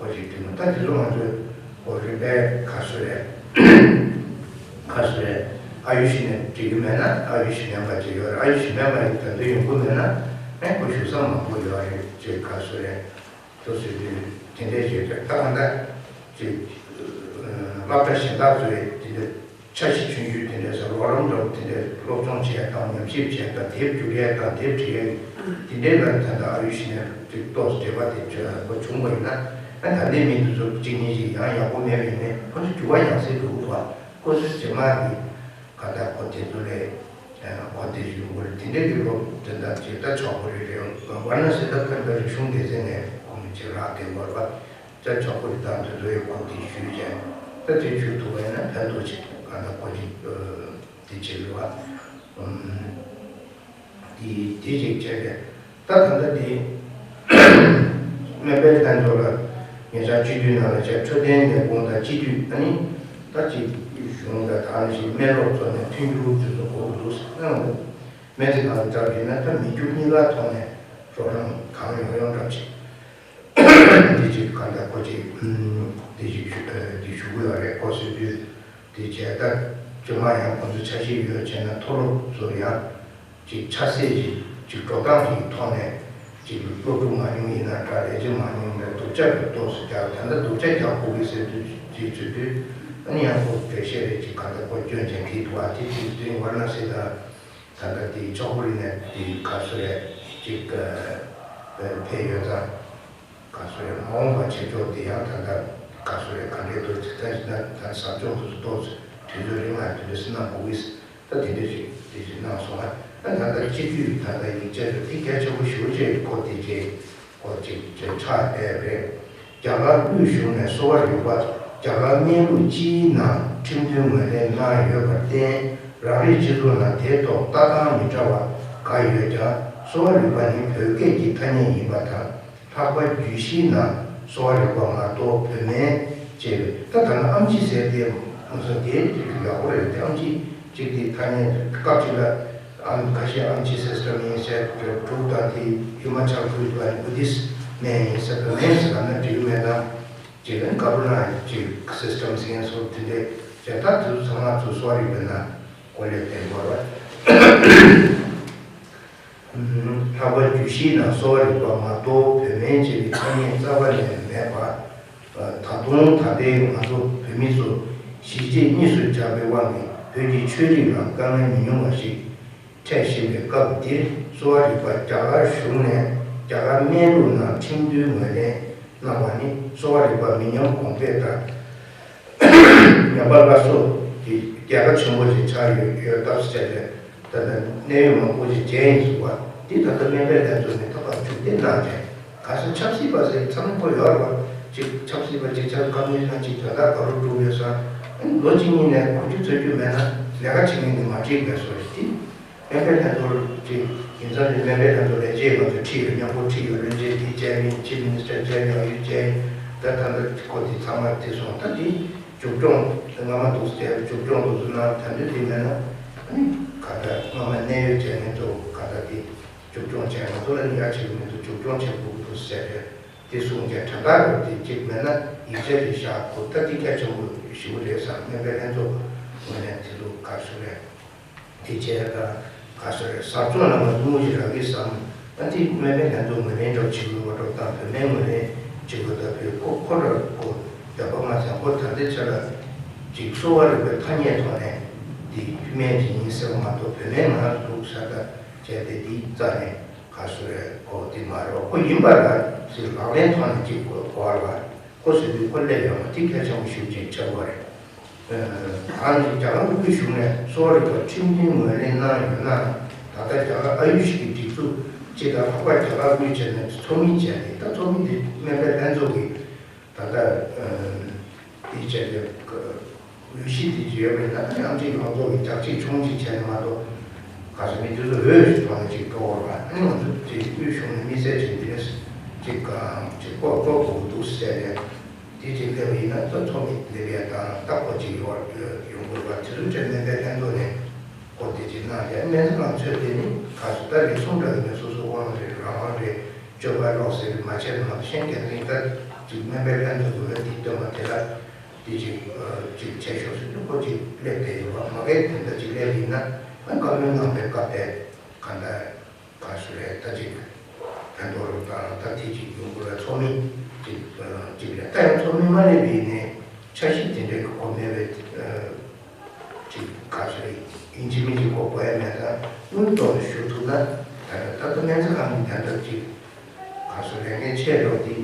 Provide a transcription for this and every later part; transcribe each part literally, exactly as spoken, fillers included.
ཁོ་ཅིག་དྲིས་ན། ད་དེ་ཚོ་ང་ཚོས་ཁོ་རིམ་པས་ག་ཚོད་རེད། ག་ཚོད་རེད། ཨ་ཡུ་ཤི་ནས་འགྲིག་གི་མེད་ན་ཨ་ཡུ་ཤི་མེམ་པར་ཅིག་ཡོད་རེད། ཨ་ཡུ་ཤི་མེམ་པར་ཡིན་ད་དུང་ཡོང་གི་མེད་ན་ཨེ་ཁོ་ཞུ་ས་མང་པོ་ཡོད་རེད། ཅིག་ག་ཚོད་རེད། དུ་ཟེར་དུས་དེ་འདྲའི་ཞིག་རེད། ད་གང་ལྟར་ཅིག་སློབ་གྲྭ་གཞན་དག་ཚོས་དེ་འདྲ་འཆར་གཞི་ཆུང་ཆུང་དེ་འདྲ་ཟེར་རོགས་རམ་འདྲ་བོ་དེ་འདྲ་སློབ་སྦྱོང་བྱས་དང་ཉམས་ཞིབ་བྱས་དང་དེབ་བསྒྱུར་ཡས་དང་དེབ་བྲིས་ཡས་དེ་འདྲའི་ལ་ད་ལྟ་ཨ་ཡུ་ཤི་ནས་ཅིག་ཏོག་ཙམ་འབྲེལ་བ་དེ་བྱས་པ་བྱུང་བ་ཡིན་ན་ཨ་ད་ལྟའི་མི་དེ་ཚོ་གཅིག་གཉིས་ཤིག་ཡང་ཡག་པོ་མེད་པ་ཡིན་ནའི་ཁོ་ཚོ་འགྱུར་བ་ཡང་སྲིད་འགྲོ་གི་འདུག་བ། ཁོ་ཚོའི་རྗེས་མ་གི་ག་ད་ཁོ་དེ་ཚོ་ལས་ཁོ་དེ་ཡོང་དགོས་རེད། དེ་འདྲའི་གི་སློབ་དེ་འདྲ་ཇི་ལྟར་ཆོག་གི་རེད། རེད། ཝཱ་ར་ཎ་སི་ད་ཕན་པའི་རིག་གཞུང་སྡེ་ཚན་ནས་ཁོང་ཅིག་རག་དེ་བར་པ་ད་ཆོག་གི་རེད། ད་དེ་ཚོའི་ཁོང་དེ་ཞུས་བྱས་ད་དེ་ཞུ་ཐུབ་པ་ཡིན་ན་ཕན་ཐོགས་ཆེ་ག་ད་ཁོ་ཅིག་དེ་བྱེད་དགོས་པ། དེ་དེ་ཞིག་བྱས་ཏེ་ད་ད་ལྟ་དེ་སྨན་པའི་ལྷན་ཚོགས་ལ་ཉེ་ཆར་སྤྱི་འཐུས་ནང་ལ་བྱས་འཕྲོད་བསྟེན་ལས་ཁུངས་དང་སྤྱི་འཐུས་ཨ་ནི་ད་ཅིག་གཞུང་དང་ད་ནི་ཞིག་སྨན་སློབ་ཚོ་ནས་མཐུན་འགྱུར་དེ་ཚོ་དགོས་ཀྱི་འདུག་ཟེར་གནང་འདུག་སྨན་རྩིས་ཁང་ལ་བཅར་གྱིན་ན་ད་མི་རྒྱུ་གཉིས་ཀ་ཐོག་ནས་རོགས་རམ་གང་ཡོང་ཡོང་འདྲ་ཅིག་འདི་ཅིག་གང་ལྟར་ཁོ་ཅིག་འདི་ཅིག་ཞུ་འདི་ཞུ་གི་ཡོད་རེད། ཁོ་སྲིད་དུས་འདི་བྱས་ད་ཇོ་མ་ཡང་ཁོ་ཚོ་འཆར་གཞི་ཡོད་བྱས་ན་མཐོ་སློབ་ཚོ་ཡང་ཅིག་ཆ་ཤས་ཅིག་ཅིག་འགྲོ་སྟངས་ཀྱི་ཐོག་ནས་ཅིག་སློབ་ཕྲུག་མང་ཉུང་ཡིན་ན་འདྲ་ལས་བྱེད་མང་ཉུང་ཡིན་ན་སྡུག་ཅག་གི་ཏོག་ཙམ་རྒྱག་ད་ལྟ་སྡུག་ཅག་རྒྱག་དགོས་ཀྱི་ཟེར་དུས་ཅིག་ཚུལ་དུས་ཨ་ནི་ཡང་ཁོ་འགྲེལ་བཤད་རེ་ཅིག་གང་ལྟར་ཁོ་སྐྱོན་ཅན་གྱི་འདུག་ཨ། དེ་དུས་དུས་ཝཱ་ར་ཎ་སི་དང་། ད་ལྟ་དེའི་ལྕགས་པོ་རི་ནས་དེའི་ག་ཚོད་རེད་ཅིག་ཕེབས་ཡོད་ཙང་། ག་ཚོད་རེད་མ་འོངས་པ་བྱེད་ཕྱོགས་དེ་ཡང་ད་ལྟ་ག་ཚོད་རེད་ག་འདྲའི་འདུག་ཅིག་ད་ཡིན་ན་ད་ཟབ་སྦྱོང་དུ་ཏོག་ཙམ་དུས་ཚོད་རིང་ལ་དེ་འདྲ་སེ་གནང་དགོས་ཀྱི་ད་དེ་འདྲ་ཞིག་དེ་ཞིག་གནང་སོང་ང་། ད་ད་ལྟ་སྤྱི་འཐུས་ད་ལྟ་ཡིག་ཆ་རེད་དེ་གལ་ཆེན་པོ་ཞེ་པོ་ཅིག་ཁོ་དེ་རྗེས། སྐོར་གཅིག་བྱས་ཆགས་བསྡད་རེད། རྒྱ་གར་དབུས་གཞུང་ནས་གསོ་བ་རིག་པ་རྒྱ་གར་སྨན་ལུགས་སྤྱིའི་ནང་ཁྲིམས་མཐུན་ངོས་ལེན་གནང་ཡོད་པར་བརྟེན་རང་རེའི་སྤྱི་ཚོགས་ནང་དེའི་ཐོག་ལྟ་སྟངས་མི་འདྲ་བ་འགའ་ཡོད་ཀྱང་གསོ་བ་རིག་པ་ནི་བོད་སྐད་ཀྱི་ཐ་སྙད་ཡིན་པ་དང་ལྷག་པར་རྒྱུད་བཞིའི་ནང་གསོ་བ་རིག་པ་མ་གཏོགས་བོད་སྨན་ཅེས་པའི་ད་ད་ནང་ཨམ་ཆི་ཟེར་ཏེ་མ་སོང་དེའི་ཡག་པོ་རེད་དེ་ཨམ་ཆི་གཅིག་དེ་ཐ་སྙད་སྐབས་གཅིག་ལ། ཨམ་ཁ་ཤས་ཨམ་ཆི་སི་སི་ཊམ་ཡིན་ཟེར་གྲུབ་དང་དེ་ཧི་མ་ཅལ་ཁུལ་དུ་བྷུ་དིསི་སྨན་ཡིན་ཟེར་བོད་སྨན་ཟེར་ལབ་ན་འགྲིག་གི་མེད་ན། རྗེས་ལ་ཀ་རུ་ན་ཅིག་སི་སི་ཊམ་ཟེར་མཁན་སོགས་དེ་འདྲས་བྱས་ད་དུས་ཚང་མ་ཚུར་གསོ་བ་རིག་པའི་ནང་གོ་ལས་བསྟན་དགོས་རེད། ལྷག་པར་རྒྱུད་བཞིའི་ནང་གསོ་བ་རིག་པ་མ་གཏོགས་བོད་སྨན་ཅེས་པའི་ཐ་སྙད་རྩ་བ་ནས་མེད་པ། ད་དུང་ད་ལྟའི་ང་ཚོ་བོད་མི་ཚོ་གཞིས་བྱེས་གཉིས་སུ་གྱར་བའི་དབང་གིས་བོད་ཀྱི་ཆོས་རིག་ལ་དཀའ་ངལ་མི་ཉུང་བ་ཞིག་འཕྲད་བཞིན་པའི་སྐབས་འདིར་གསོ་བ་རིག་པ་རྒྱ་གར་གཞུང་ནས་རྒྱ་གར་སྨན་ལུགས་ནང་ཁྲིམས་མཐུན་ངོས་ལེན་གནང་བ་ནི་གསོ་བ་རིག་པ་མི་ཉམས་གོང་འཕེལ་དང་། ཉམས་པ་སླར་གསོ་གི་རྒྱལ་ཁ་ཆེན་པོ་ཞིག་ཆགས་ཡོད་ཡོད་སྟབས་བྱས་ཏེ། ད་ལྟ་གནད་ཡོད་མང་པོ་ཞིག་མཇལ་ཡིན་ཟེར་བ་འདི་ད་ལྟ་སྨན་པའི་ལྷན་ཚོགས་ནས་ད་བར་མཇུག་སྡེབ་གནང་བྱས། ག་ས་ཆབ་སྲིད་པ་ཟེར་ཚང་མ་ཁོ་ཡོད་རེད་བ། ཅིག་ཆབ་སྲིད་པ་ཅིག་ཆབ་བཀའ་མོལ་ན་ཅིག་དོན་དག་ག་རུ་འགྲོ་ཡོད་ས། ཨ་ནི་ལོ་གཅིག་གཉིས་ནས་གོ་རྒྱུ་ཚོད་རྒྱུ་མེད་ན་ལས་ཀ་བྱེད་མཁན་དེ་མ་འགྲིག་པའི་བཟོ་རེད་དེ། སྨན་པའི་ལྷན་ཚོགས་ཅིག་ཡིན་ཙང་ནི་སྨན་པའི་ལྷན་ཚོགས་ལས་བྱེད་ང་ཚོ་ཁྲིད་ཡོད་མཉམ་པོ་ཁྲིད་ཡོད་བློན་ཆེན་དེ་བཅས་ཡིན་ཆིབ་མི་ནི་སི་ཊར་བཅས་ཡོད་ཨ་ཡུ་བཅས་ཡིན་ད་ད་ལྟ་ཁོ་དེ་ཚང་མ་དེ་སོང་ད་དེ། མཇུག་སྐྱོང་སྔ་མ་འདུག་ཟེར་མཇུག་སྐྱོང་འདུག་ཟེར་ན་ད་འདི་དེ་མེད་ན་ཨ་ནི་ག་ད་སྔ་མ་གནད་ཡོད་བྱས་ནས་གཙོ་བོ་ག་ད་དེ་མཇུག་སྐྱོང་བྱས་ང་ཚོ་ལ་ནི་ཡ་བྱེད་ཀྱི་མི་འདུག་མཇུག་སྐྱོང་བྱེད་དགོས་ཀྱི་འདུག་ཟེར་རེད། དེ་གསུངས་ཀྱང་དྲན་པ་རེད་དེ་གཅིག་མེད་ན་ཡིག་ཆ་ཞིག་བཞག་དགོས་ད་དེ་གལ་ཆེན་པོ་ཞེ་པོ་རེད་བསམ་སྨན་པའི་ལྷན་ཚོགས་ངོས་ནས་དེ་ཚོ་ག་ཚོད་རེད། དེ་བྱས་ད་ག་ཚོད་རེད་ཟབ་སྦྱོང་ལ་མ་ཐུག་མུ་ཞིག་རག་གི་བསམ། ཨ་ནི་སྨན་པའི་ལྷན་ཚོགས་ངོས་ལེན་འདྲ་བྱེད་དགོས་པ་འགྲོ་དང་བོད་སྨན་ངོས་ལེན་བྱེད་དགོས་ད་བོད་ཁོ་ཁོ་ར་ཁོ་འདོད་པ་མ་ཚང་ཁོ་ད་ལྟའི་ཆ་ལ་ཅིག་གསོ་བ་རིག་པའི་ཐ་སྙད་ཐོག་ནས་འདི་སྨན་ཅིག་ཡིན་ཟེར་བ་མ་གཏོགས་བོད་སྨན་ང་རང་ཚོ་འདུག་ཟེར་ད་བྱས་ཏེ་འདིའི་རྩ་ནས་ག་ཚོད་རེད་ཁོ་འདི་མ་རེད་བ་ཁོ་ཡིན་པ་ར་ཟེར་ལག་ལེན་ཐོག་ནས་ཅིག་གོ་གོ་བ་རེད་བ་ཁོ་ཟེར་དུས་ཁོ་སླེབས་ཡོང་བ་འདི་གལ་ཆེན་པོ་ཞེ་པོ་ཅིག་ཆགས་པ་རེད། ཨ་ནི་རྒྱ་གར་དབུས་གཞུང་ནས་གསོ་བ་རིག་པ་ཁྲིམས་མཐུན་ངོས་ལེན་གནང་ཡོད་ན་ད་ལྟ་རྒྱ་གར་ཨ་ཡུ་ཤི་གི་སྒྲིག་འཛུགས་སྤྱི་དང་ལྷག་པར་རྒྱ་གར་དབུས་བྱས་ནས་ཚོགས་མི་བྱས་ནས་ད་ཚོགས་མི་འདི་སྨན་པའི་ལྷན་ཚོགས་ཀྱི་ད་ལྟ་འདི་བྱས་ཏེ་འོས་གཞི་འདི་ཡོད་པས་ན་ཨ་ནི་ཨམ་ཆི་ཡོངས་རྫོགས་ཀྱི་རྒྱག་ཅིག་ཆུང་ཅིག་བྱས་ནས་མ་གཏོགས་ག་ས་མི་དེ་ཚོ་འོས་ཐོག་ནས་ཅིག་འགྲོ་བར་བ་ཨ་ནི་ང་ཚོ་དེ་དབུས་གཞུང་ནས་དམིགས་བསལ་ཅིག་འདི་རེད་ཅིག་གང་ཅིག་ལྐོག་ལྐོག་གོ་གི་འདུག་ཟེར་ནས། དེ་ཅིག་སླེབས་པ་ཡིན་ན་ད་ཚོགས་མི་སླེབས་ཡ་དང་ད་ཁོ་ཅིག་ཡོང་ཡོང་དགོས་པ་དེ་ཚོ་ཆེད་སྨན་པའི་ལྷན་ཚོགས་ནས་ཁོ་དེ་ཅིག་གནང་ཡ་སྨན་རྩིས་ཁང་ཚོས་དེ་ནི་ག་སུ་ད་རེ་ཟུང་འདྲ་གི་མེད་སོ་སོ་དབང་རེད་རང་དབང་རེད་སྤྱོད་པ་ལོག་ཟེར་གི་མ་བྱས་ན་མ་གཏོགས་གཞན་རྒྱ་ནི་ད་ ཅིག་སྨན་པའི་ཕན་ཐོགས་དགོས་པའི་དེ་སྟོན་པ་དེ་ལ་དེ་ཅིག་ཅིག་བྱས་ཤོག་ཟེར་དུས་ཁོ་ཅིག་སླེབས་བསྡད་ཡོད་པ་མ་གས་དེ་འདྲ་ཅིག་སླེབས་ཡིན་ན་ཨ་བཀའ་མོལ་གནང་པའི་སྐབས་དེ་གང་ལྟར། ག་སུ་རེད་ད་ཅིག་ཕན་ཐོགས་རུ་དང་ད་དེ་ཅིག་ཡོང་དགོས་ལ་ཚོགས་མི་ཅིག་ཅིག་རེད། ད་ཡང་ཚོགས་མི་མ་སླེབས་པ་ཡིན་ནའི་འཆར་གཞི་དེ་འདྲའི་གི་གོ་མེད་པའི་ཅིག་ག་སུ་རེད་ཡིན་གཅིག་མིན་གཅིག་གོ་གོ་ཡ་མེད་ད་དངུལ་ཐོག་ལ་ཞུ་ཐུབ་ན་ད་ད་ད་སྨན་རྩིས་ཁང་གི་ད་ད་ཅིག་ག་སུ་ལས་འགན་ཆེ་འགྲོ་དེ་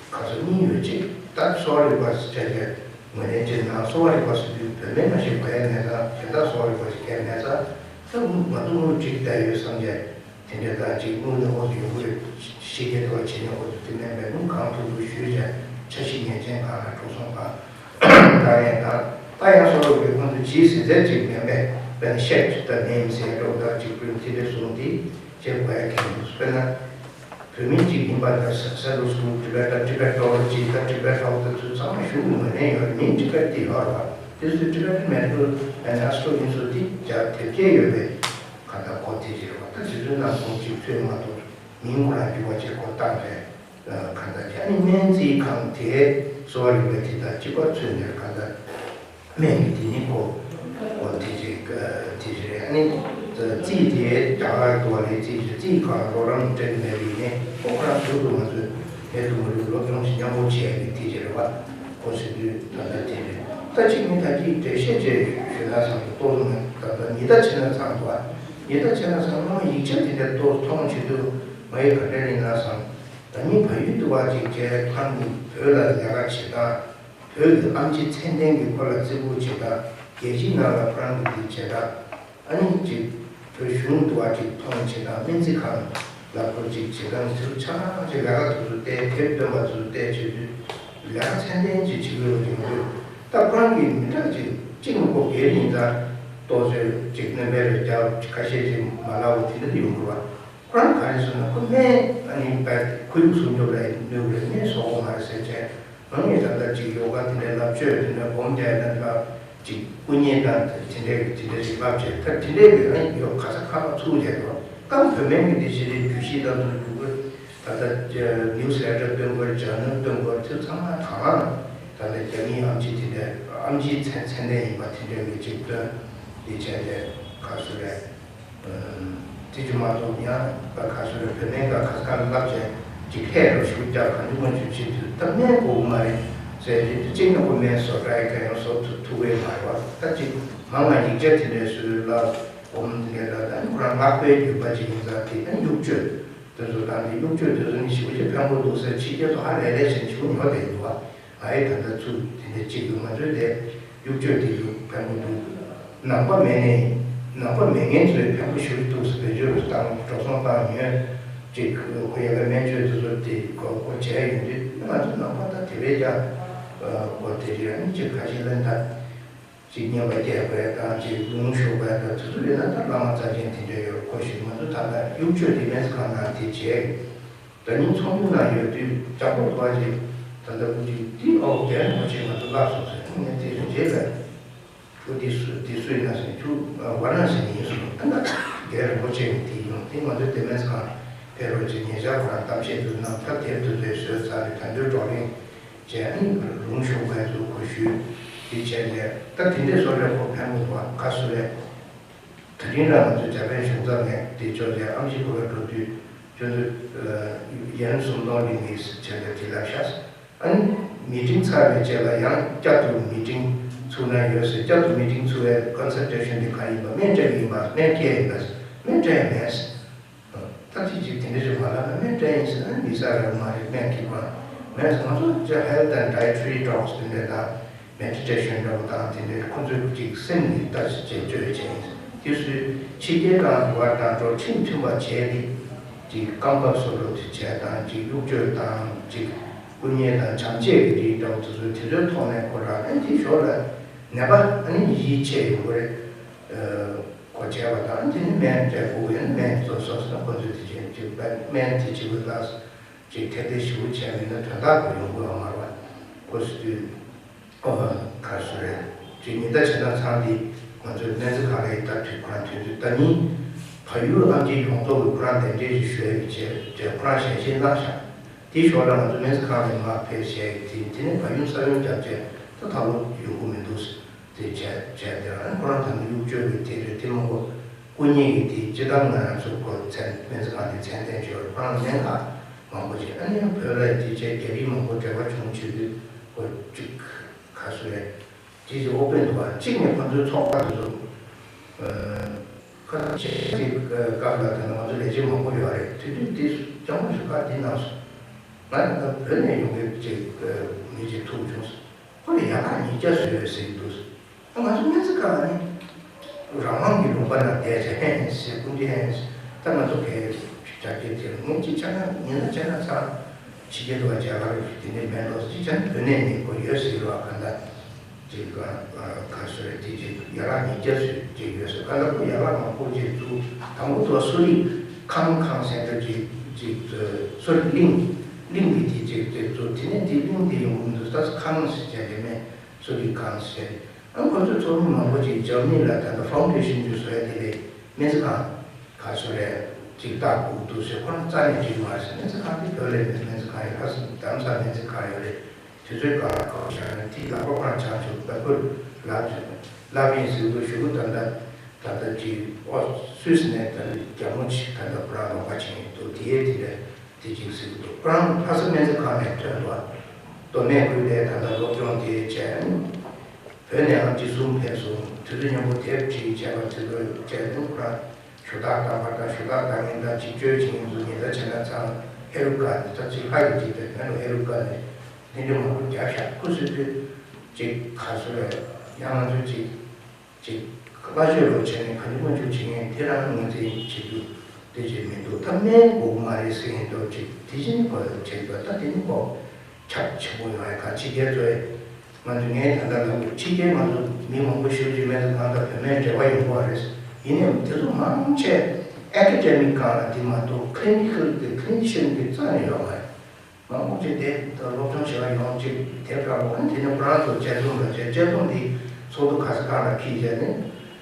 ག་སུ་གཉིས་ཡོད་ཅིག་ད་གསོ་བ་རིག་པ་ཟེར་བྱས་ངོས་ལེན་ཅིག་ནང་གསོ་བ་རིག་པ་ཟེར་དུས་བོད་སྨན་མ་ཞིག་གོ་ཡ་མེད་ད་དེ་ད་གསོ་བ་རིག་པ་ཞིག་གལ་མེད་ད་ད་ང་ཚོ་དངུལ་བསྒྲིགས་བསྡད་ཡོད་བསམ་བྱས། དེ་འདྲ་དང་གཅིག་དངུལ་ནི་འོག་ཏུ་ཡོང་གི་རེད། ཕྱི་རྒྱལ་དུ་བ་བྱེད་ནས་འོག་ཏུ་དེ་མིན་པའི་དངུལ་གང་ཐུབ་ཐུབ་ཞུས་བྱས་འཆར་གཞི་ཉེས་ཅན་གང་ལ་འགྲོ་སོང་གང་བཏང་ཡས་དང་ད་ཡང་སོ་སོ་གི་ཁོང་ཚོ་ཇི་སྲིད་ཚད་ཅིག་མིན་པའི་དཔེར་ན་ཤེག་ཅིག་དང་ནེམ་ཟེར་འགྲོ་དང་གཅིག་པུས་དེ་འདྲ་གསུངས་ཏེ་བྱེད་དགོས་ཡ་གལ་འདུག་དཔེར་ན་བོད་མི་གཅིག་ཡིན་པ་དང་ས་ས་རུ་སུ་ཏི་བེ་ཊ་ཏི་བེ་ཊོ་ལོ་ཇི་དང་ཏི་བེ་ཊོ་ལོ་ཇི་ཚོ་ཚང་མ་ཞུགས་མི་ནས་ཡོད་མིན་ཏི་བེ་ཊི་དེ་ཡོད་རེད་བ། དེ་ཚོའི་ཏི་བེ་ཊི་མེ་ཌི་ཀལ་ཨེན་ཌི་ཨེ་སི་ཊི་ཡིན་སོ་དེ་རྒྱ་དེབ་སྐྱེལ་ཡོད་པས། གང་ལྟར་གོ་དེ་ཅིག་རེད་བ། ད་དེ་ཚོའི་ནང་ཁོང་གཅིག་ཚོས་མ་གཏོགས་མིང་ཁོ་རང་འགྱུར་བ་ཅིག་གོ་བཏང་རེད། གང་ལྟར་ཨ་ནི་སྨན་རྩིས་ཁང་དེ་གསོ་བ་རིག་པའི་དེ་དང་གཅིག་པ་ཚུད་ནས་གང་ལྟར་སྨན་གྱི་དེ་ནི་གོ་གོ་དེ་ཅིག་དེ་ཅིག་རེད། ཨ་ནི་རྩིས་དེ་རྒྱ་གར་དུ་བ་ལས་རྩིས་ཀྱི་རྩིས་ཁང་རོགས་རམ་སྤྲད་མེད་པའི་ནི་ཁོ་ཁོ་རང་ཟུར་དུ་ང་ཚོས་ཧེ་དུ་མ་རུ་སློབ་སྦྱོང་ཞིག་མཉམ་པོ་བྱས་པའི་དེ་ཅིག་རེད་བ། ཁོ་ཟེར་དུས་ད་ལྟ་དེ་རེད། ད་གཅིག་ནི་ད་གཅིག་འགྲེལ་བཤད་ཅིག་ཞུས་ན་བསམ་གྱི་ཏོག་ཙམ་ད་ལྟ་ཉི་ཟླ་ཕྱེད་ན་ཚང་འདུག་ཨ། ཉི་ཟླ་ཕྱེད་ན་ཚང་སྔོན་མ་ཡིག་ཆ་དེ་འདྲ་ཏོག་ཙམ་མཐོང་བྱེད་དུས་ང་ཡི་ག་འདྲ་ཡིན་ན་བསམ། ད་ནི་བལ་ཡུལ་དུ་བ་ཅིག་བྱས་ཁང་གི་བོད་ལ་ལས་ཀ་བྱེད་སྟངས། བོད་ཀྱི་ཨེམ་ཆི་ཚད་ལྡན་གྱི་སྐོར་ལ་རྩིས་འབུལ་བྱེད་སྟངས། རྒྱལ་སྤྱིའི་ནང་ལ་ཁོ་རང་གི་དེ་བྱེད་སྟངས། ཨ་ནི་ཅིག་བོད་གཞུང་དུ་བ་ཅིག་མཐོང་བྱེད་སྟངས། སྨན་རྩིས་ཁང་ལ་ཁོ་ཅིག་བྱེད་སྟངས་ཚུར་ཆ་ཚང་ཅིག་ལས་ཀ་དུ་སུ་བལྟས་དེབ་སྟོན་པ་ཚུར་བལྟས་བྱེད་དུས་ལས་ཀ་ཚད་ལྡན་ཅིག་བྱེད་དགོས་ཡོང་དུས་ད་ཁོ་རང་གི་མི་གྲངས་ཅིག་གཅིག་ནས་ཁོ་སྒེར་ཡིན་ཙང་ཏོག་ཙམ་ཅིག་སྣོན་པའི་རེ་རྒྱ་ཁ་ཤས་ཅིག་མ་ལབ་དེ་འདྲ་ཡོང་དགོས་པ། ཁོ་རང་ག་རེ་ཟེར་ན་ཁོ་སྨན་ཨ་ནི་བལ་ཁོར་ཡུག་སྲུང་སྐྱོབ་ལ་ནུས་པའི་སྨན་བཟོ་དགོས་མ་རེད་ཟེར་བྱས། ང་ངས་ད་ལྟ་ཅིག་ཡོ་ག་དེ་འདྲའི་ལབ་བཅོས་དེ་འདྲ་སྒོམ་རྒྱག་ཡ་ན་ལ་ཅིག་སྐུ་ཉིད་དང་དེ་འདྲའི་དེ་འདྲ་ཞིག་ལབ་བྱས་ད་དེ་འདྲའི་གི་ཨ་ཡོ་ག་ས་ཁ་པར་ཚུགས་བྱས་འགྲོ་སྐབས་བོད་སྨན་གི་དེ་ཞིག་རེད། རྒྱུད་བཞི་དང་དུ་རྒྱུད་སྐུ་ད་ལྟ་ནིའུ་སི་ལེ་ཊར་སྟོན་དགོས། ཇར་ནལ་སྟོན་དགོས། དེ་ཚང་མ་དང་ད་ལྟ་རྒྱ་མིའི་ཨམ་ཆི་དེ་འདྲའི་ཨམ་ཆིའི་ཚན་ཚན་ལྡན་ཡིན་པ་དེ་འདྲའི་གི་ཅིག་སྟོན་དེ་བྱས་ཏེ་ག་སུ་རེད། དེ་ཅི་མ་གཏོགས་ཡང་ད་ག་སོ་རེ་བོད་སྨན་ཁང་ག་ས་ག་ལ་བསླབ་བྱས་ཅིག་ལྷས་རོ་ཞུ་རྒྱག་གང་ཅི་མ་ཅུ་བྱེད་དུས་ད་སྨན་དགོས་ཀྱི་མ་རེད་ཟེར་དུས་དེ་གཅིག་ན་ཁོ་སྨན་བཟོ་གྲྭ་ཡི་ག་ཡང་བཟོ་ཐུབ་ཐུབ་ཀྱི་མ་རེད་བ། ད་ཅིག་མང་ང་ཡིག་ཆ་དེ་འདྲའི་སུ་ལ་སྒོམ་དེ་འདྲའི་ལ་ད་ནི་ཁོ་རང་སྔགས་པའི་བརྒྱུད་པ་ཅིག་ཡིན་ཙང་དེ་ད་དབྱུག་བཅོས་དེ་ཚོ་དང་དེ་དབྱུག་བཅོས་དེ་ཚོ་ནི་ཞེ་པོ་ཅིག་ཕན་པོ་འདུག་ཟེར་ཕྱི་རྒྱལ་དུ་ཧ་ལས་ལས་བྱས་ནས་ཞེ་པོ་ཉོ་བསྡད་ཡོད་བ། ང་ཡི་ད་ལྟ་ཚུལ་དེ་འདྲ་གཅིག་ཏུ་ང་ཚོའི་དེ་དབྱུག་བཅོས་དེ་ཚོ་ཕན་པོ་འདུག་ནང་པ་མེད་ནས་ནང་པ་མེད་མཁན་ཚོས་ཕན་པོ་ཞུ་གི་འདུག་ཟེར་བེད་སྤྱོད་རུ་བཏང་འགྲོ་སོང་བཏང་ཉོས་ཅིག་ཁོ་ཡ་ག་སྨན་བཅོས་དེ་ཚོ་དེ་གོ་གོ་བྱས་ཡོང་དུས་ང་ཚོ་ནང་པ་ད་དེ་བས་ཀྱང་གོ་དེ་རེད། ཨ་ནི་ཅིག་ཁ་ཤས་ལ་ད་ཅིག་བསྙེན་པ་རྒྱག་པ་དང་ཅིག་ལུང་ཞུགས་པ་དང་དེ་ཚོ་ཡོད་ན་ད་བླ་མ་རྩ་ཆེན་དེ་འདྲ་ཡོད་གོ་ཞིག་ང་ཚོ་ད་ལྟ་དབྱུག་བཅོས་དེ་སྨན་རྩིས་ཁང་ནང་དེ་བྱས། ད་ཉིན་ཚོགས་འདུ་ནང་ཡོད་དུས་ལྕགས་པོ་བ་ཞིག་ད་ལྟ་བུ་ཅིག་འདི་ཨོ་རྒན་རིན་པོ་ཆེ་ང་ཚོ་ལབ་སོང་ཟེར་ངས་དེ་རིན་རྗེས་ལ་བུ་འདི་སུ་འདི་སུ་ཡིན་ན་ཟེར་ཁྱུ་ཝ་ར་ཎ་སི་ནས་ཡིན་སོང་། ད་ལྟ་རྒན་རིན་པོ་ཆེ་ནས་དེ་ཡོང་དེ་ང་ཚོ་དེ་སྨན་རྩིས་ཁང་ཕེབས་རོགས་ཅིག་ཉེ་ཆར་ཁོ་རང་གཏམ་བཤད་དུ་གནང་ཐབས་དེབ་དུ་བཟོས་བཟོས་ཚར་རེད། ད་འདོད་བགྲོ་གླེང་བྱས་ཨ་ནི་ལུང་ཞུགས་པའི་ཚུལ་ཁོ་ཞུས་དེ་བྱས་ནས་ད་དེ་འདྲས་བཟོ་རེད། ཁོ་ཕན་མི་འདུག་བ་ག་སུ་རེད། དེ་རིང་རང་ང་ཚོ་འཇར་པན་གཞུང་ཚབ་ནས་དེ་ཕྱོགས་ཀྱི་ཨམ་ཆི་ཁོ་ར་འགྲོ་དུས་ཁྱོད་ཚོ་ཡན་སུམ་སྟོང་ལི་མིས་བྱས་པའི་དེ་ལབ་ཤག་ཨ་ནི་མི་ཊིང་ཚར་བའི་རྗེས་ལ་ཡང་བསྐྱར་དུ་མི་ཊིང་ཚུགས་ན་ཡོད་ཟེར། བསྐྱར་དུ་མི་ཊིང་ཚུགས་པའི་ཀོན་སལ་ཊེ་ཤན་དེ་གང་ཡིན་པ་སྨན་སྤྲད་ཡིན་པ་སྨན་སྤྲད་ཡིན་པ་སྨན་སྤྲད་མེད། ད་ཅི་ཅིག་དེ་འདྲ་ཞིག་མ་ལབ་ན་སྨན་སྤྲད་ཡིན་ཟེར་ན་མི་ཟ་རེད་མ་རེད། སྨན་གྱི་བར་སྨན་ཟ་ང་ཚོ་ཅི་health and dietary talks དེ་འདྲ་དང་meditation འདྲ་བོ་དང་དེ་འདྲའི་ཁོ་ཚོས་ཅིག་སེམས་ཀྱི་ལྟ་ཅིག་བཅོས་བྱས་ཡིན། དེ་སུས་ཕྱི་རྒྱལ་དང་འགྲོ་བ་དང་འགྲོ་ཁྲིམས་མཐུན་པ་བྱས་ཏེ་ཅིག་རྐང་པ་སོ་ལོ་དེ་བྱས་དང་ཅིག་དབྱུག་བཅོས་དང་ཅིག་སྐུ་ཉལ་དང་བྱམས་བརྩེ་གི་རིགས་འདྲ་བོ་དེ་ཚོ་དེ་ཚོའི་ཐོག་ནས་ཁོ་རང་ཨ་ནི་དེ་ཞོར་ལ་ནད་པ་ཨ་ནི་ཡིད་ཆེས་ཡོང་གི་རེད། གོ་བྱས་པ་དང་དེ་ནི་སྨན་སྤྲད་དགོས་ཡོད་ན་སྨན་བཙོ་སོགས་སུ་ན་ཁོ་ཚོས་དེ་བྱས་ཅིག་སྨན་དེ་བྱེད་དགོས་ལ་ཅིག་ཐེ་ཐེ་ཞིབ་པོ་བྱས་མིན་ན་དོན་དག་གོ་ཡོང་དགོས་པ་མ་རེད་པ། ཁོ་སུ་དུས་ཨོ་ག་སུ་རེད་ཅིག་ཉི་ཟླ་ཕྱེད་དང་ཚང་འདི་ང་ཚོའི་སྨན་རྩིས་ཁང་ལ་ཡི་ད་དུས་ཁོ་རང་དུས་ཚོད་ལྟ་ཉིན་བལ་ཡུལ་ཨམ་ཆིའི་ཡོངས་རྫོགས་ཀྱི་ཁོ་རང་གདན་འདྲེན་ཞིག་ཞུ་ཡ་གི་བྱས་བྱས་ཁོ་རང་ཞལ་བཞེས་གནང་ཤག་དེའི་ཞོར་ལ་ང་ཚོ་སྨན་རྩིས་ཁང་ནས་མར་ཕེབས་བྱས་དེ་དེ་ནས་ག་ཡུམ་ས་ཡུམ་རྒྱབ་བྱས་ད་ད་ལོ་ཡོང་གི་མི་འདུག་དེ་བྱས་བྱས་དེ་རང་ཁོ་རང་ད་ནི་གཡུག་བཅོས་ཀྱི་དེ་རེད། དེ་མང་པོ་སྐུ་ཉིད་ཀྱི་དེ་སྤྱི་བཏང་ང་རང་ཚོ་ཁོ་མཚན་སྨན་རྩིས་ཁང་དེ་མཚན་ལྡན་བྱས་ཁོ་རང་ལན་ཁག་མང་པོ་བྱས། ཨ་ནི་ཡང་བོད་ལ་དེ་བྱས་རྒྱ་རིགས་མང་པོ་འབྲེལ་བ་བྱུང་བྱེད་དུས་ཁོ་གཅིག་ག་སུ་རེད། དེ་ཚོ་ཨོ་པན་འདུག་བ། གཅིག་ནས་ཁོ་ཚོའི་ཚོགས་པ་དེ་ཚོ་ཁ་ཆེ་ཆེ་སྐབས་ལ་དེ་ནང་ང་ཚོ་ལས་བྱེད་མང་པོ་ཡོད་རེད། དེ་དུས་དེ་སྐྱབས་མགོན་ཞུ་ཁག་འདི་གནང་སོང་། ང་ཡང་ད་བོད་ནས་ཡོང་མཁན་ཅིག་མི་ཅིག་ཐུག་བྱུང་སོང་། ཁོ་ལ་ཡར་ལངས་ཉིས་བརྒྱ་བཟོས་ཡོད་ཟེར་གྱི་འདུག་ང་ཚོ་སྨན་རྩིས་ཁང་ནི་རང་དབང་གི་ལུང་པ་ན་བསྡད་བྱས་ཧེ་ཧེ་ཟེར་སྐུ་མདུན་ཧེ་ཧེ་ཟེར། ད་ང་ཚོ་གས་རྒྱ་སྐད་དེ་ངས་ཅིག་ཆ་ན་ཉིན་ལ་ཆ་ན་ཚང་ཕྱི་རྒྱལ་དུ་བ་རྒྱ་གར་དེ་འདྲས་མེད་འགྲོ་ཅིག་ཆ་ན་བོད་ནས་ནི་ཁོ་ཡོད་ཟེར་བ་ག་འདྲ་ཅིག་ག་ག་སོ་རེད། དེ་ཅིག་ཡར་ལངས་ཉིས་བརྒྱ་ཟེར་ཅིག་ཡོད་ཟེར། ག་འདྲ་ཁོ་ཡར་ལངས་མང་པོ་ཅིག་བཙུགས། དང་པོ་དུ་བ་གསོ་རིག་ཁང་ཁང་སེང་གེ་ཅིག་ཅིག་གསོ་རིག་གླིང་གླིང་གི་དེ་ཅིག་དེ་བཙུགས། དེ་ནས་དེ་གླིང་དེ་ཡོང་གི་མི་འདུག་ད་ཁང་ཟེར་བྱས་དེ་མེད། གསོ་རིག་ཁང་ཟེར། ཨ་ཁོ་ཚོས་ཚོགས་མི་མང་པོ་ཅིག་འཇར་མ་ནི་ལ་ད་ལྟ་ཕའུན་ཌེ་ཤན་ཅིག་བཟོ་ཡ་དེ་ལས་སྨན་རྩིས་ཁང་ག་ཚོད་རེད་ཅིག་བལྟ་དགོས་འདུག་ཟེར། ཁོ་རང་རྩ་ནས་འགྲིག་མ་རེད་ཟེར། སྨན་རྩིས་ཁང་དེ་བོད་ལ་མེད། སྨན་རྩིས་ཁང་ཡོད་ལྷ་ས་རྡ་རམ་ས་ལ་སྨན་རྩིས་ཁང་ཡོད་རེད། དུས་ཚོད་ག་ལ་ག་བ་བཞག་ན་དེ་ལག་པ་ཁོ་རང་ཆང་ཆུ་ལྟ་བུར་ལབ་ལབ་ཡིན་ཟེར་འདུག་ཞུ་གི་ད་ལྟ་ད་ལྟ་ཅིག་ཨོ་སུད་སི་ནས་ད་ལྟ་རྒྱ་མོ་ཅིག་ད་ལྟ་ཁོ་རང་ལོག་པ་བྱེད་ཡིན་འདུག་དེའི་དེ་རེད། དེ་གཅིག་ཟེར་གྱི་འདུག་ཁོ་རང་ལྷ་ས་སྨན་རྩིས་ཁང་ནས་ཐོན་འདུག་མདོ་སྨད་ཁུལ་ལ་ད་ལྟ་སློབ་སྦྱོང་དེ་བྱས། བོད་ནས་ཨམ་ཆི་གསུམ་ཕེབས་སོང་། དེ་ཚོ་མཉམ་པོ་དེབ་ཁྲིད་བྱས་པ་དེ་ཚོ་བྱས་ནས་ཁོ་རང་ཞུ་དག་བཏང་པ་དང་ཞུ་དག་བཏང་མཁན་དང་ཅིག་བཅོས་བྱེད་མཁན་ཚོ་ཉེ་ཆར་བྱས་ན་ཚང་ཧེ་རུ་ཀ་ནས་ད་ཅིག་ལྷ་ཡི་འཇིག་པའི་བོན་ལ་ཧེ་རུ་ཀ་ནས་ལྷན་འཛོམས་མང་པོ་བརྒྱབ་ཤག་ཁུ་སུ་དུས་ཅིག་ག་སུ་རེད། ཡང་ང་ཚོ་ཅིག་ཅིག་བཀའ་ཆོས་ལོ་བྱས་ནས་ག་ལེར་མ་བཅུག་བྱེད་མཁན་དེ་རང་ངོས་འཛིན་བྱེད་རྒྱུ་དེ་བྱེད་མི་འདུག་ད་སྨན་དགོས་མ་རེད་ཟེར་མཁན་འདུག་ཅིག་དེ་བཞིན་གོ་བྱེད་དགོས། ད་དེ་ནི་གོ་ཁྱབ་ཆེན་པོ་ཡོང་ཡ་ག་ཕྱི་རྒྱལ་ཚོས་ང་ཚོ་ངས་ད་ལྟ་ལབ་དགོས། ཕྱི་རྒྱལ་ང་ཚོ་མི་མང་པོ་ཞེ་པོ་ཅིག་སྨན་རྩིས་ཁང་དང་བོད་སྨན་འབྲེལ་བ་ཡོད་མ་རེད། ཡིན་ནའང་དེ་ཚོ་མང་ཆེ་ཨེ་ཀ་ཌེ་མིག་སྒང་ལ་དེ་མ་གཏོགས་ཀི་ལི་ནི་ཀལ་དེ་ཀི་ལི་ནི་ཤན་དེ་རྩ་ནས་ཡོད་མ་རེད། མང་པོ་ཅིག་དེ་ལྟར་སློབ་སྦྱོང་བྱེད་པ་ཡོང་ཅིག་དེབ་ཀ་ལོག་ནས་དེ་ནས་ཁོ་རང་ཚོ་དཔྱད་རྩོམ་ལ་བྱས། དཔྱད་རྩོམ་འདི་ཚོགས་འདུ་ག་ས་གང་ལ་ཁྱེར་བྱས་ནས་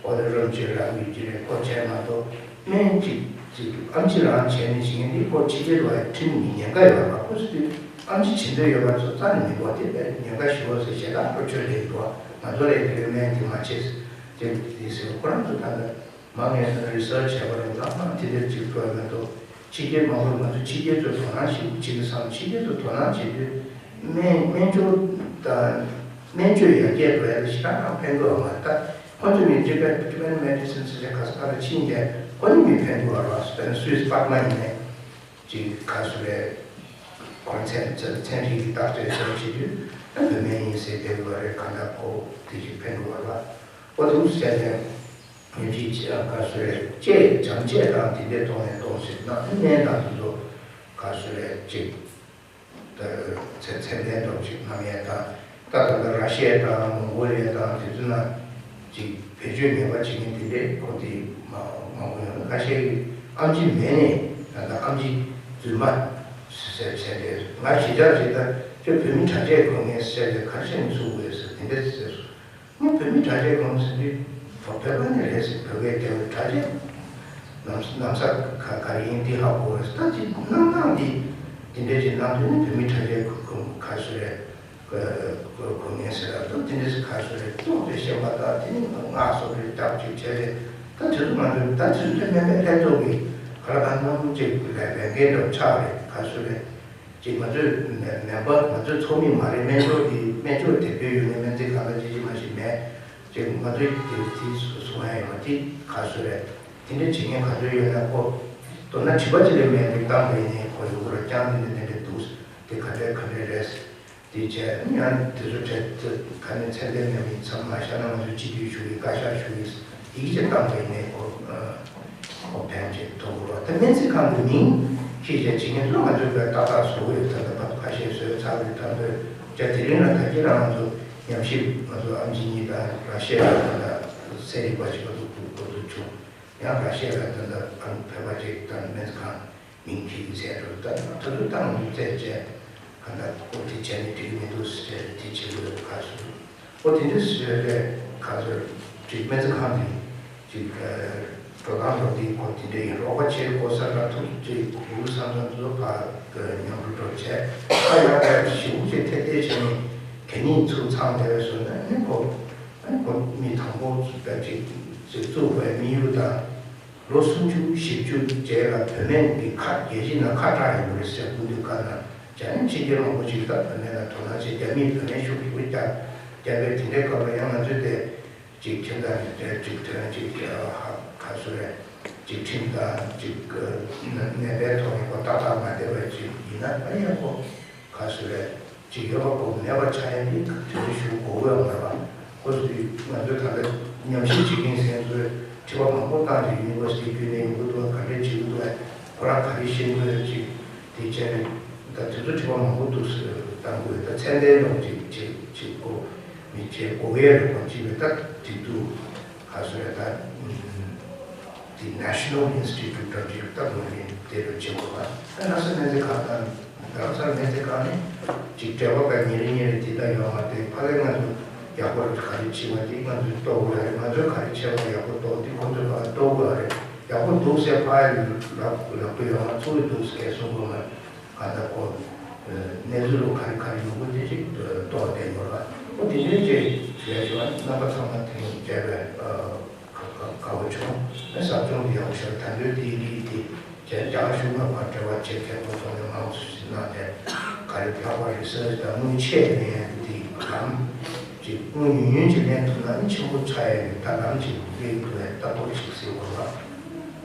ཨོ་དེ་རོམ་ཅིག་རག་གི་ཡོད་ཀྱི་རེད། ཁོ་བྱས་མ་གཏོགས་སྨན་ཅིག་ཅིག་ཨམ་ཆི་རང་བྱས་ནས་བྱེད་མཁན་འདི་ཁོ་ཕྱི་རྒྱལ་བ་ཁྲིམས་ཀྱི་ཉེན་ཁ་ཡོད་པ། ཁོ་ཚོ་དེ་ཨམ་ཆི་བྱེད་འདོད་ཡོད་པ་ཚོ་རྩ་ནས་མི་དགོས། དེ་བས་ཉེན་ཁ་ཞེ་པོ་ཟེར་བྱས་ད་ཁོ་ཆོས་ལས་འགྲོ་བ་ང་ཚོ་ལས་དེ་བས་སྨན་དེ་མ་བྱེད་ཟེར་དེ་ཟེར། ཁོ་རང་ཚོ་ད་ལྟ། མ་ངས་རི་སར་ཆི་བྱས་པ་རེད། ལྷག་མ་དེ་འདྲ་ཅིག་འགྲོ་ཡ་མེད་དོ། ཕྱི་རྒྱལ་མང་པོས་ང་ཚོ་ཕྱི་རྒྱལ་ཚོས་དོ་སྣང་ཞིག་བྱེད་ཀྱི་བསམ། ཕྱི་རྒྱལ་ཚོས་དོ་སྣང་བྱེད་དུས་སྨན་སྨན་སྦྱོར་དང་སྨན་བཅོས་ཡར་རྒྱས་འགྲོ་ཡ་ལ་ཞེ་དྲག་རང་ཕན་གྱི་ཡོད་མ་རེད། ད་ཁོ་ཚོས་མི་ཇི་པན་ཇི་པན་མེ་ཌི་སིན་ཟེར་བྱས་ག་ས་ག་ལ་ཕྱིན་བྱས་ཁོ་ནི་མི་ཕན་གྱི་ཡོད་རེད་བ། དཔེར་ན་སུད་སི་པདྨ་ཡིན་ནའི་ཅིག་ག་སུ་རེད། ཁོ་ཚན་ཚན་རིག་གི་བརྟག་དཔྱད་བྱས་བྱེད་དུས་ད་བོད་སྨན་ཡིན་ཟེར་བསྡད་དགོས་རེད། གང་ལྟར་ཁོ་དེ་ཅིག་ཕན་གྱི་ཡོད་རེད་བ། ཨོ་དེ་འདྲ་བྱས་ནས། ཉིན་གཅིག་ཅི་ཡང་ག་སུ་རེད། བཅད་བྱམས་བཅད་དང་དེ་འདྲའི་ཐོག་ནས་གཏོང་ཟེར་ན་སྨན་དང་དེ་ཚོ་ག་སུ་རེད་ཅིག་ད་ཚད་ཚད་ལྡན་འདྲ་བོ་ཞིག་གནང་ཡས་དང་། ད་ད་ལྟ་ར་ཤི་ཡ་དང་མོང་གོ་ལི་ཡ་དང་དེ་ཚོ་ན་ཅིག་བེད་སྤྱོད་ངན་པ་བྱེད་མཁན་དེ་འདྲའི་ཁོ་དེ་མང་མང་པོ་ཡོང་། ཁ་ཤས་ཀྱིས་ཨམ་ཆི་མེད་ནས་ད་ལྟ་ཨམ་ཆི་རྫུན་མ་ཟེར་བྱས་ཏེ། ང་གཞིས་ཆགས་རེད། ད་ཁྱོད་བོད་མི་དྲག་ཆས་གོན་མཁན་ཟེར་ཏེ་ག་རེ་བྱས་ནས་ཚུགས་དགོས་ཟེར་དེ་འདྲ་ཟེར་སོང་། ངས་བོད་མི་དྲག་ཆས་གོན་ཟེར་དུས་བོད་པ་ནི་རེད་ཟེར། བོད་སྐད་སྐྱོ་བོ་དྲག་ཆས་ནམ་ནམ་ས་ག་ག་རེ་ཡིན་འདི་ཧ་གོ་རེད། ད་ཅི་གནང་སྟངས་འདི་འདི་འདྲ་ཅིག་གནང་དུས་ནི་བོད་མི་དྲག་ཆས་གོན་ག་སུ་རེད། གོན་ངེས་ཟེར་ར་འདུག་དེ་འདྲ་ག་སུ་རེད། ཏོག་ཙེ་ཤེས་པ་དང་དེ་ནི་ང་སོགས་རེད་སྐྱབས་ཅིག་བྱས་རེད། ད་དེ་ཚོ་ང་ཚོས་ད་དེ་ཚོ་དེ་མེད་པའི་ལྷན་ཚོགས་ཀྱི་ག་ལ་གང་འཚམ་ཅིག་ལས་ལས་འགན་འདྲ་ཆགས་རེད། ག་སུ་རེད། ཅིག་ང་ཚོས་མེ་མེམ་བར་ང་ཚོའི་ཚོགས་མི་མ་རེད། སྨན་སྦྱོར་འདི་སྨན་སྦྱོར་དེབ་སྐྱོར་ཡོད་ནས་སྨན་རྩིས་ཁང་ལ་ཅི་ཅི་མ་ཞིག་མེད། ཅིག་ང་ཚོས་དེ་དེ་གསུང་ཡ་ཡོད་མ་དེ་ག་སུ་རེད། དེ་འདྲ་བྱེད་མཁན་ག་ཚོད་ཡོད་ན་ཁོ་མདོར་ན་དྲི་བ་ཅི་ལས་མེད་པའི་གཏམ་རེད་ནས་ཁོ་ཡོད་ར་ཀྱང་དེ་འདྲ་དེ་འདྲ་འདུག་དེ་ག་འདྲ་ག་འདྲ་རེད། དེ་བྱས་ཡང་དེ་ཚོ་གྲས་དེ་ག་ནས་ཚད་ལྡན་མེད་མིན་ཚང་མ་བཞག་ན་ང་ཚོས་སྤྱི་འཐུས་ཞུ་གི་བཀའ་ཤག་ཞུ་གི་ཡིག་ཆ་བཏང་བའི་ནས་ཁོ་ཁོ་ཕན་ཆེ་མཐོང་གི་རེད། ད་སྨན་རྩིས་ཁང་གི་མིང་ཁྱེད་ཅག་བྱེད་མཁན་ཚོ་ང་ཚོས་དཔེ་ཏག་ཏག་བཟོ་གི་ཡོད། ད་ལྟ་བར་དུ་ཁ་ཤས་བཟོས་ཚར་བའི་ཐང་དུ་བྱས། དེ་རིང་ལ་ད་གིན་རང་ང་ཚོ་ཉམས་ཞིབ་ང་ཚོ་ཨམ་ཆི་གཉིས་དང་ར་ཤི་ཡ་ལ་ད་ལྟ་ཚན་རིག་པ་ཞིག་ག་ཚོད་དགོས་དགོས་འདུག་བྱུང་། ཡང་ར་ཤི་ཡ་ལ་ད་ལྟ་ཨ་བོད་པ་ཅིག་དང་སྨན་རྩིས་ཁང་མིང་གི་ཚད་འགྲོ་ད་ད་དུང་ཏང་འདི་བཙལ་བྱས་གང་ལྟར་ཁོ་དེ་བྱས་ནས་འགྲིག་གི་མི་འདུག་ཟེར་དེ་བྱེད་དགོས་ཁ་སོ། ཁོ་དེ་འདྲ་ཟེར་བས་ཁ་སོ་ཅིག་སྨན་རྩིས་ཁང་འདི་ཅིག་འགྲོ་སྟངས་ལོ་འདི་ཁོ་དེ་འདྲ་ཡིན། རོགས་པ་ཆེ་ཁོ་ས་ལ་ཐུག་ཅིག་གུ་རུ་ས་མཚམས་ཚོ་ཕ་ མཉམ་རུབ་འགྲོ་བྱས། ཁ་ཡག་པའི་ཞིབ་པོ་ཅིག་ཐེ་ཐེ་བྱས་ནས་གད་སྙིགས་ཚུར་འཚང་བསྡད་པའི་བཟོ་ན་ཨ་ནི་ཁོ། ཨ་ནི་ཁོ་མི་དང་པོ་བཅུ་གཅིག་བཙུགས་པའི་དམིགས་ཡུལ་དང་། ལོ་སུམ་ཅུ་བཞི་བཅུ་རྗེས་ལ་བོད་སྨན་གྱི་ཁ་རྒྱལ་སྤྱི་ནང་ཁ་གྲག་ཡོང་གི་རེད་ཟེར་སྐུ་མདུན་བཀའ་གནང་བྱས་ནས། ཕྱི་རྒྱལ་མང་པོ་ཞིག་ད་བོད་སྨན་ལ་དོ་སྣང་བྱས། རྒྱ་མིས་བོད་སྨན་ཤུགས་ཆེན་པོ་རྒྱག་རྒྱག་པའི་དེ་འདྲའི་སྐབས་ལ་ཡང་ང་ཚོས་དེ། ཅིག་ཁྱིམ་ཚང་གི་དོན་ཅིག་དོན་ཅིག་ཧ་ག་སུ་རེད། ཅིག་ཁྲིམས་དང་ཅིག་ནན་པའི་ཐོག་ནས་གོ་ཏག་ཏག་མ་བསྡད་པ་ཅིག་ཡིན་ན་ཨ་ཡག་པོ་ག་སུ་རེད། ཅིག་ཡོད་པ་གོ་མེད་པ་ཆགས་ཡ་དེ་དོན་ཞུ་དགོས་ཡོད་མ་རེད་པ། ཁོ་ཚོས་ང་ཚོས་ད་ལྟ་ཉམས་ཞིབ་བྱེད་མཁན་ཟེར་མཁན་ཚོས་དྲི་བ་མང་པོ་བཏང་ཅིག་ཡུ་ནི་ཝར་སི་ཊི་བརྒྱུད་ནས་ཡོང་གི་འདུག་ག་འདྲས་བྱེད་ཀྱི་འདུག་ཁོ་རང་ག་རེ་ཤེས་ཀྱི་ཡོད་ཅིག་དེ་བྱས་ནས་ད་དེ་ཚོ་དྲི་བ་མང་པོ་འདུག་ཟེར་བཏང་དགོས། ད་ཚད་ལྡན་ལོག་ཅིག་ཅིག་ཅིག་གོ་མི་བྱེད་དགོས་ཡས་རེད་པ། ཅིག་བས་ད་དེ་འདུག་ག་སོ་རེད། ད་དེ་National Institute of Drug Use ད་མ་རེད། དེ་རུ་བྱེད་དགོས་པ། ད་ནགས་ཚལ་སྨན་རྩིས་ཁང་དང་རྡ་རམ་ས་ལ་སྨན་རྩིས་ཁང་ནས་ཅིག་འབྲེལ་བ་ག་ཉིན་རེ་ཉིན་རེ་དེ་ད་ཡོང་བ་དེ་ཕ་གིར་ང་ཚོ་ཡག་པོ་རེད། ག་རེ་བྱེད་པ་དེ་ང་ཚོས་རྟོགས་དགོས་རེད། ང་ཚོས་ག་རེ་བྱས་པ་ཡག་པོ་རྟོགས་དེ་ཁོ་ཚོས་ཕ་གིར་རྟོགས་དགོས་རེད། ཡག་པོ་འདུག་ཟེར་ཕ་གིར་ལབ་ལབ་དགོས་ཡོང་ན་ཚུགས་ཀྱི་འདུག་ཟེར་གསུང་དགོས་མ་རེད། ག་ད་ཁོ་གནས་ཚུལ་ལོ་ག་རེ་ག་རེ་ཡོང་གི་དེ་ཅིག་རྟོགས་བསྡད་ཡོད་ར། ཨོ་དེ་འདྲའི་ཅིག་བྱས་ཞུ་བ་རྣམ་པ་ཚང་མ་དེ་མཇལ་བའི་དགའ་བོ་བྱུང་། ཨ་ཟབ་སྦྱོང་དེ་ཡག་པོ་ཞིག་ད་འདོད་དེ་ཡིན་དེ་བྱས། རྒྱ་གཞུང་ནང་བར་འབྲེལ་བ་བྱེད་མཁན་པོ་ཚོ་ནས་མང་ཚོགས་ཤིག་གནང་ནས་ག་རེ་ལྷག་པར་རི་སར་ཆི་དང་དངུལ་ཆད་ལེན་དེ་ལམ་ཅིག་དངུལ་ཉུང་ཉུང་ཅིག་ལེན་ཐུབ་ན་ནི་ཆེན་པོ་ཆགས་ཡ་ཡོད། ད་ལམ་ཅིག་ལེན་ཐུབ་ཡ་ལྟ་རྟོག་ཅིག་སེལ་དགོས་པ།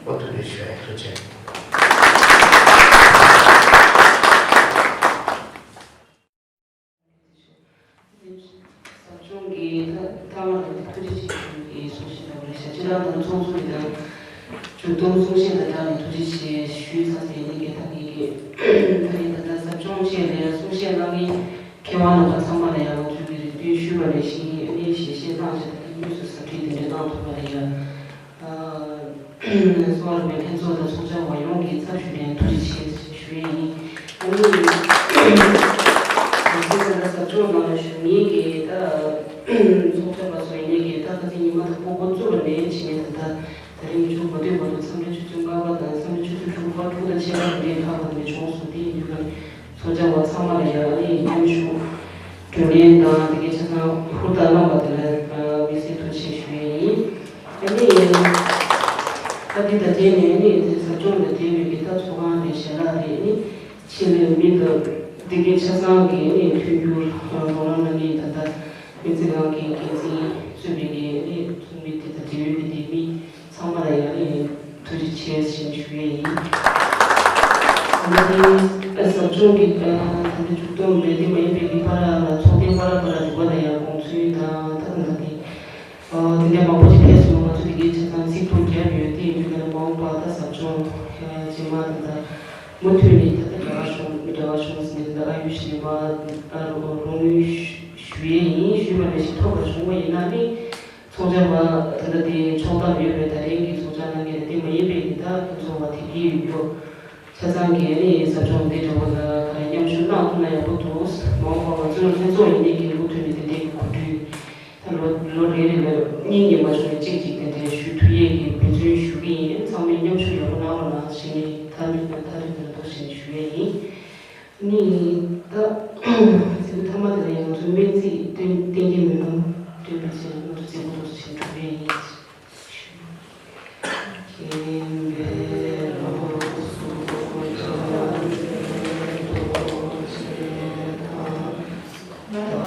ཨོ་ཐུགས་རྗེ་ཆེ། ཐུགས་རྗེ་ཆེ། ཟབ་སྦྱོང་གི་ཐ་མ་དང་ཐུགས་རྗེ་ཆེ་ཞུ་གི་གསུང་བཤད་འདྲ་བོ་རེད་ཤག་སྤྱིར་བཏང་དང་ཚོགས་གཙོ་ཡིན་ན་མཇུག་སྡོམ་གསུང་བཤད་དང་སྦྲགས་ནས་ཐུགས་རྗེ་ཆེ་ཞུས་ཚར་ཏེ་ཡིན་གྱི། ད་ངེད་ཀྱི་ད་ཡིན་ད་ལྟ་ཟབ་སྦྱོང་ཆེད་ལ་ཡང་གསུང་བཤད་གནང་མཁན་མཁས་དབང་རྣམ་པ་ཚང་མ་ལ་ཡང་ང་ཚོས་ཀྱི་རེ་འདུན་ཞུས་པ་ནང་བཞིན་ཨ་ནི་ཞལ་བཞེས་གནང་བྱས། ད་ལྟ་དངོས་སུ་ཟབ་ཁྲིད་དེ་འདྲ་གནང་ཐུབ་པ་ལ་ཡང་། གསོ་བ་རིག་པའི་ལྷན་ཚོགས་དང་ཚོགས་བཅར་བ་ཡོངས་ཀྱི་ཚབ་ཞུས་ནས་ཐུགས་རྗེ་ཆེ་ཞུ་ཡས་ཡིན། ཨ་ནི་ང་ཚོའི་ད་ལྟ་ཟབ་སྦྱོང་ནང་ལ་ཞུགས་མཁན་གྱི་ད་ཚོགས་བཅར་བ་ཚོ་ཡིན་ནའི་གི་ད་ཁ་སང་ཉི་མ་དང་པོ་འགོ་བཙུགས་པ་ནས་བྱས་ནས་ད་ལྟ་ད་རིང་མཇུག་མ་བསྡུས་བར་དུ་མཚམས་རེ་ཆུ་ཚོད་ལྔ་པ་དང་མཚམས་རེ་ཆུ་ཚོད་དྲུག་པ་དྲུག་དང་ཕྱེད་ཀ་དེ་འདྲའི་ལྷག་པ་དེ་འདྲ་བྱུང་སོང་། དེ་ཡིན་དུས་ཀྱང་ཚོགས་བཅར་བ་ཚང་མ་ལ་ཡང་ཨ་ནི་མཉམ་ཞུགས་སྒྲོལ་ལན་དང་དེ་གའི་ཆ་ཚང་ཧུར་ཐག་གནང་བ་དེ་ལ་དམིགས་བསལ་ཐུགས་རྗེ་ཆེ་ཞུ་ཡས་ཡིན། ཨ་ནི་ད་འདི་ད་དེ་ནས་ཨ་ནི་དེ་ཟབ་སྦྱོང་ལ་བསྡད་པའི་གི་ད་ཚོགས་ཁང་དེ་ཞལ་ལག་དེ་ཨ་ནི་ཆེད་ལས་མི་དང་དེ་གའི་ཆ་ཚང་གི་ཨ་ནི་མཐུན་འགྱུར་རོགས་རམ་གནང་མཁན་ད་ལྟ་སྨན་རྩིས་ཁང་གི་འགན་འཛིན་གཙོས་པའི་གི་ཨ་ནི་ཚོགས་མི་དེ་དང་འབྲེལ་ཡོད་ཀྱི་དེ་མི། ཚང་མ་ལ་ཡང་ནས་ཐུགས་རྗེ་ཆེ་ཞེས་ཞུ་ཡས་ཡིན། ད་ལྟའི་ཟབ་སྦྱོང་གི་ད་ལྟ་མཇུག་སྡོམ་རེད། དེ་མ་ཡིན་པའི་གི་བར་ལ་ཚོགས་ཐེངས་བར་བར་དུ་བ་ལ་ཡང་དགོངས་ཚུལ་དང་ད་ད་ད་དེ་དེ་འདྲ་མང་པོ་ཞིག་ཕེབས་སོང་། ང་ཚོ་དེ་གའི་ཆ་ཚང་ཚིག་ཐོ་བརྒྱབ་ཡོད། དེ་ཡིན་དུས་ཀྱང་མ་འོངས་པ་ད་ཟབ་སྦྱོང་རྗེས་མ་ད་ད་མུ་མཐུད་ནས་ད་ད་རྒྱ་གར་གཞུང་རྒྱ་གར་གཞུང་ཟིན་ནས་ད་ཨ་ཡུ་ཤི་ནས་མ་རོགས་རོགས་དངུལ་ཞུ་ཡས་ཡིན། ཞུས་པ་ནང་བཞིན་ཐོབ་པ་བྱུང་བ་ཡིན་ན་ནི། ཚོགས་བཅར་བ་ད་ལྟ་དེ་ཕྱོགས་བསྡོམས་ཡོད་པའི་ད་རིང་གི་ཚོགས་བཅར་གནང་མཁན་དེ་མ་ཡིན་པའི་གི་ད་ཕུན་ཚོགས་པ་དེ་གི་ཡོད། ཆ་ཚང་གི་ཨ་ནི་ཟབ་སྦྱོང་འདི་འདྲ་བོ་ལ་ག་རེ་མཉམ་ཞུགས་གནང་ཐུབ་ན་ཡག་པོ་འདུག་མ་འོངས་པ་ང་ཚོའི་ལྷན་ཚོགས་ཡིན་ནའི་གི་མུ་མཐུད་ནས་དེ་འདྲའི་གི་གོ་སྒྲིག་ད་ལོ་ལོ་རེ་རེ་ལ་གཉིས་གཉིས་མ་བྱུང་ན་གཅིག་གཅིག་དེ་འདྲའི་